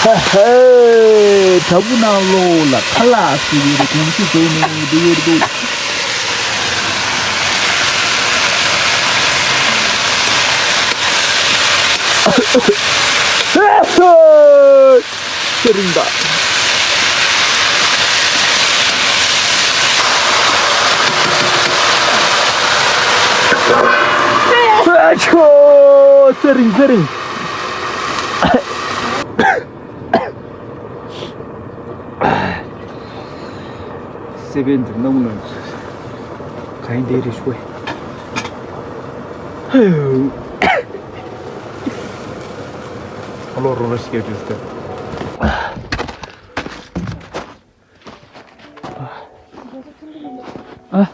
ཧ་ཧ། བྲག་ཕུག་ནང་ལོགས་ལ་ཁ་ལག་ཟེར་ཡོད་རེད། གོམས་གཤིས་བཟོས་ནས་འདི་ཡོད་འདུག་ཚེ་རིང་དང་། ཨ་ཆོ། ཚེ་རིང་། ཚེ་རིང་། སེ་བན་དུ་སྣང་ལ་ག་ཡིན་དེ་རེ་ཞུ་བས། ཨ་ལོ་རོ་རོ་ཞིག་སྐྱེ་བཅུག་སྟེ། ཨ།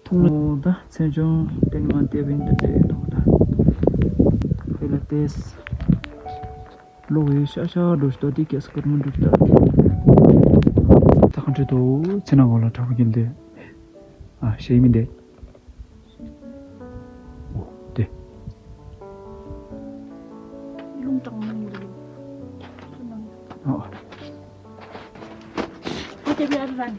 ཐུང་ངུ་ད་མཚན་བྱང་བསྟན་མ་བལྟས་པའི་འདི་འདྲའི་ཐོག་ད་ཁོས་ལ་བལྟས། ལོག་ཡོད་ཤག་ཤག་འགྲོ་ཤི་ཏོ་དེ་ཀྱེ་སྐར་མ་འགྲུབ་ད། ད་གང་འདྲ་འདུག་ཚེ་ན་གོ་ལ་དྲག་པོ་གྱིན་དེ། ཨ་ཤེས་མི་འདེ། འོ་དེ། རླུང་གྲང་མོ་ཡིན་འདུག་ཨ། ཨ་དེ་བས་ཨ་རན།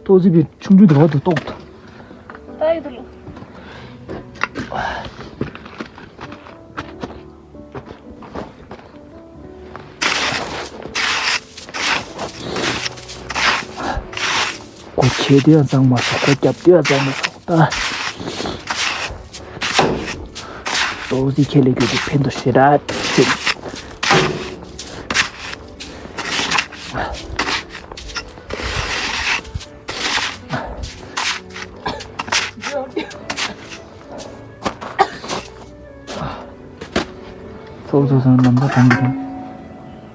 ཏོག་ཙི་བའི་ཆུང་ཆུང་དུ་རོ་དུ་ཏོག་ཏུ། ད་ཡོད་དུ་ལོ། སྒོ་ཁྱེར་དུས་ཡང་གཙང་མ་སོགས། སྒོ་བརྒྱབ་དུས་ཡང་གཙང་མ་སོགས་ད། ཏོག་ཙི་ཁྱེད་ལས་རྒྱུ་དེ་ཕན་ཐོགས་ཞེ་དྲག་ཆེ། ཚོགས་ཚོགས་སང་ནམ་ཟླ་གང་གི་རེད།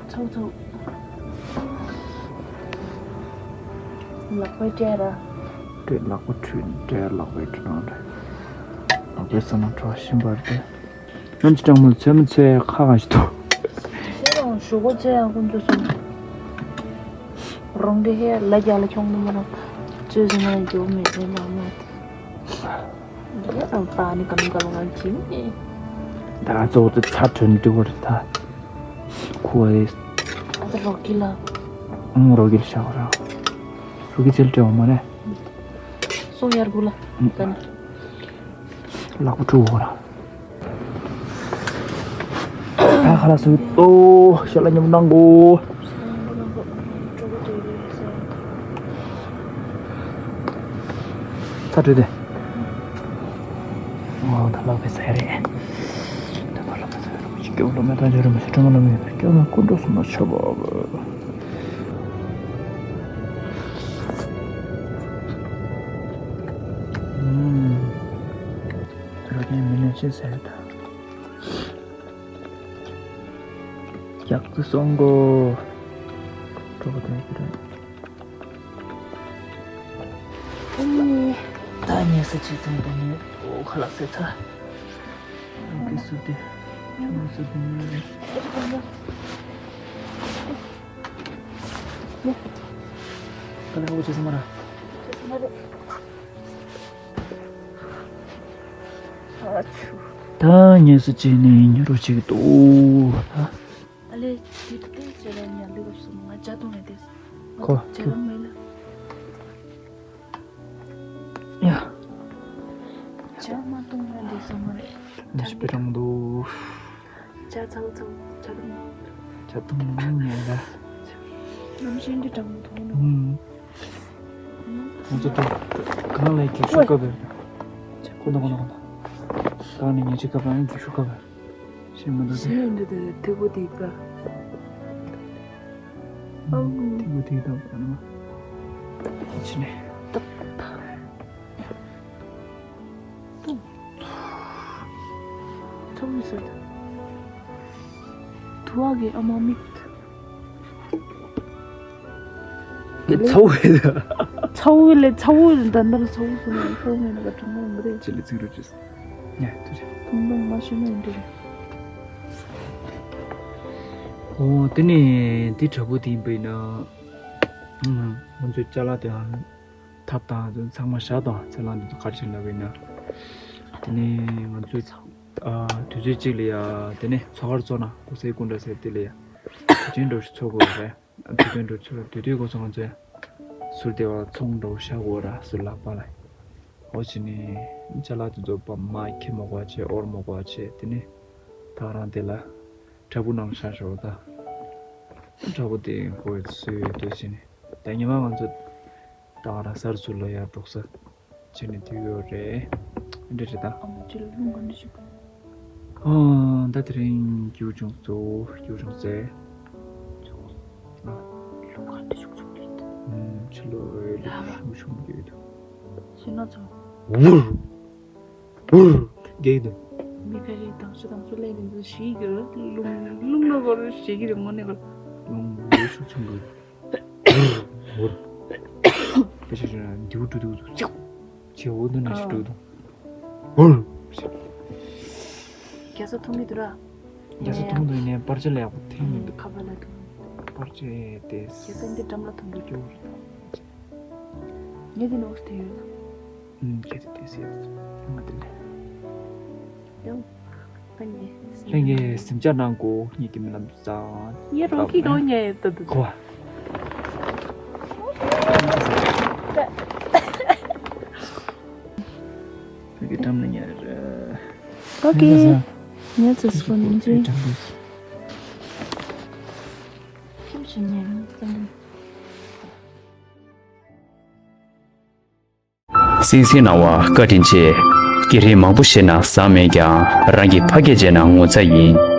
ཚོགས་ཚོགས། ལག་པའི་སྤྲད་ར། སྤྲད་ལག་པ་ཁྲུས་སྤྲད་ལག་པའི་ཁྲུས་ནང་རེད། ལག་པའི་ས་ནང་བྲོ་ཤིན་པར་དེ། ནམ་ཅི་གྲང་མོ་ལ་ཚོད་མ་ཚོད་ཁ་གང་ཞིག་འདུག་ཚེ་རང་ཞོགས་པ་ཚེ་ཡང་ཀུན་ཏུ་སོང་། རོང་གི་ཧེ་ལ་རྒྱ་ལ་ཁྱོང་ནི་མ་རང་། ཚོད་ཟིན་མ་རང་རྒྱུ་མེད་ཟིན་མ་མ། འདི་ལ་རང་པ་ནི་ག་ནི་ག་ལ་ང་གྱིས་མེད། ད་གཙོ་བོ་དེ་ཚ་དྲོད་འདྲི་བར་ད། ཁུ་བ་རེད། ཨ་ད་རོ་གི་ལ། ཨང་རོ་གི་ལ་ཤ་བ་ར། རོ་གི་ཚེ་ལ་སྤྲད་འོ་མ་རེད། སོང་ཡར་དགུ་ལ། ད་ནི། ལག་པ་བཀྲུ་འོ་ར། ད་ཁ་ལག་སུ་ཏོ་ཤ་ལ་མཉམ་གནང་གོ། ཚ་དྲོད་དེ། ཨོ་ད་ལག་པའི་ཟས་རེད། ད་ཁ་ལག་པའི་ཟས་རེད། སྐྱོ་བོ་ལོ་མེ་ད་འཇོ་རུ་མ་ཤི་ཁྲོ་མ་ལོ་མེ་སྐྱོ་ན་ཀུན་འགྲོ་སུ་མ་ཆོ་བ། རོ་རྒན་མི་ནས་ཤེས་ཟེར་ད། རྒྱག་ཏུ་སོང་གོ། གྲོགས་དང་ཀི་ར། ཨེ། ད་ཉལ་ས་ཅི་ཙམ་དུ་ནི་འོ་ཁ་ལག་ཟས་ཚ། ཨ་ཀི་སུ་དེ། ཆུ་མོ་སུ་དེ་ཉལ་རེད། ད་ལས་འོ་ཅི་ཙམ་མ་ར། ཨ་ཆུ། ད་ཉལ་ས་ཅི་ནི་ཉལ་རོ་ཅིག་ཏུ། ཨ་ལེ་ཅི་ཏུ་ཟེར་ན། ཇ་འཐུང་ལ་དེ། ཁོ། ཇ་འཐུང་མེད་ལ། ཡ། ཇ་མ་འཐུང་ན་འདི་སོང་བ་རེད། ཞིབ་པའི་གྲང་འདུག་ཇ་ཚང་ཚང་ཇ་འཐུང་། ཇ་འཐུང་ཉན་ལ། ནམ་ཤིན་གྱི་གྲང་མོ་འཐུང་ནོ། ཨུམ། ང་ཚོ་དེ་གང་ལ་རྒྱུགས་ཤུགས་སྐབས་རེད། ཁོ་ན་ཁོ་ན་ཁོ་ན། གང་ནས་ཉལ་ཆས་སྐབས་རང་རྒྱུགས་ཤུགས་སྐབས་རེད། ཤེས་མི་འདུག་ཟེར། ཤེས་མི་འདུག་དེ་ཐིག་པོ་དེ་ཀ། ཨང་། ཐིག་པོ་དེ་ཀ་ད་ན། ཕྱི་ནས། ཚོགས་མི་ཟེར། དུ་བ་གི་ཨ་མ་མིག་ཚ་བོ་ཡིན། ཚ་བོ་ལས་ཚ་བོ་ཡིན། ད་ནར་ཚ་བོ་སོང་ན་ཚ་བོ་མེད་ན་ག་དྲང་མོ་མི་རེད། ཅི་ལས་ཚིག་རུ་ཅིས། ཉ་ཐུ་རེ། ཐུང་ཐུང་མ་ཤེས་ན་ཡིན་འདྲ་རེད། ཨོ་དེ་ནས་འདི་དྲ་འབུ་དེ་ཡིན་པ་ཡིན་ན། ང་ཚོའི་ཅ་ལག་དེའང་ཐབ་དང་ཚང་མ་བཞག་དང་ཚ་ལང་དེ་ཚོ་ག་རེ་བྱས་ལབ་པ་ཡིན་ན། དེ་ནས་ང་ཚོའི་ཨ་དུས་ཚོད་གཅིག་ལ་ཡ་དེ་ནས་ཚོགས་ཁར་ཚོགས་ན་གོ་སའི་ཀུན་འདྲ་སའི་དེ་ལ་ཡ་དུས་ཆེན་འགྲོ་ཞིག་ཚོགས་དགོས་རེད། དུས་ཆེན་འགྲོ་ཚོགས་དུས་དུས་གོ་སོང་ང་ཚོས་ཟུར་དེ་བ་ཚོང་འགྲོ་བཞག་དགོས་ར་ཟུར་ལག་པ་ལ། འོ་བྱས་ནས་ཅ་ལག་དེ་ཚོ་པ་མ་ཁྱེར་མ་དགོས་བྱས་འོར་མ་དགོས་བྱས་དེ་ནས་ད་རང་དེ་ལ་དྲ་འབུ་ནང་བཞག་ཞོར་ད་དྲ་འབུ་དེ་གོ་སོས་དེ་བྱས་ནས་ད་ཉི་མ་ང་ཚོ་ད་རང་སར་ཚུར་ལ་ཡར་འགྲོ་ས། བྱས་ནས་དུས་ཡོད་རེད། འདི་རེད་ད། ཨ་མ་ཅི་ལ་རླུང་ག་འདྲ་ཞིག་གོ། ཨ་ད་དེ་རིང་རྒྱུགས་བྱུང་སོ། རྒྱུགས་བྱུང་ཟེར། རླུང་ག་འདྲ་ཞིག་བྱུང་རེད། ཨུམ་ཕྱི་ལོགས་རླུང་ཞུ་ཞུ་གི་ཡོད། ཤི་ན་ཚོ། འུར། འུར། རྒྱག་གི་འདུག་མི་ཁ་ཤས་དང་ཤི་དང་ཤི་ལས་ནི་འདི་ཞིག་གི་རླུང་རླུང་ན་གོ་རུ་ཞིག་གི་རེད་དངོས་གནས་གོ། རླུང་རླུང་ཞུ་ཞུ་གི་ཡོད། འུར། འུར། དེ་ཕྱིར་འདིའུ་འགྲོ་འདུག་འདུག་ཅིའོ་འདི་ནས་ཞིག་འགྲོ་འདུག་འུར། རྒྱ་ས་མཐོང་གི་འདུག་ར། རྒྱ་ས་མཐོང་འདུག་ཡིན་ནའི་པར་ཆས་ལ་ཡག་པོ་ཐེངས་མི་འདུག་ཁ་པར་ལ་མཐོང་། པར་ཆས་དེ། རྒྱ་ས་འདི་འགྲམ་ལ་མཐོང་གི་འདུག་ངས་འདི་ནོག་སྟེ་ཡོད་ན། ཨུམ་ཁྱེད་ཚོ་དེ་སེ་ང་དེ་ལས། ཡང་། ལྷན་རྒྱས་སེམས་ཅག་གནང་གོ་ཉིད་ཀྱི་རྨི་ལམ་དུ་བཟང་། ཡེ་རོ་ཁི་རོ་ཉེ་ཡེ་ཏོ་དུ་ཁོ། བོད་ཀྱི་འགྲམ་ལ་ཉལ་ར། ཨོ་ཁེ། ཉལ་ཚེ་སུ་ནིན་ཅི། ཁྱིམ་ཞིག་ཉལ་ཙང་། སིང་སིང་གནང་བ་བཀའ་དྲིན་ཆེ། སྐད་རིགས་མང་པོ་ཤེས་ན་བཟང་མེད་ཀྱང་རང་གི་ཕ་སྐད་བརྗེད་ན་ངོ་ཚ་ཡིན།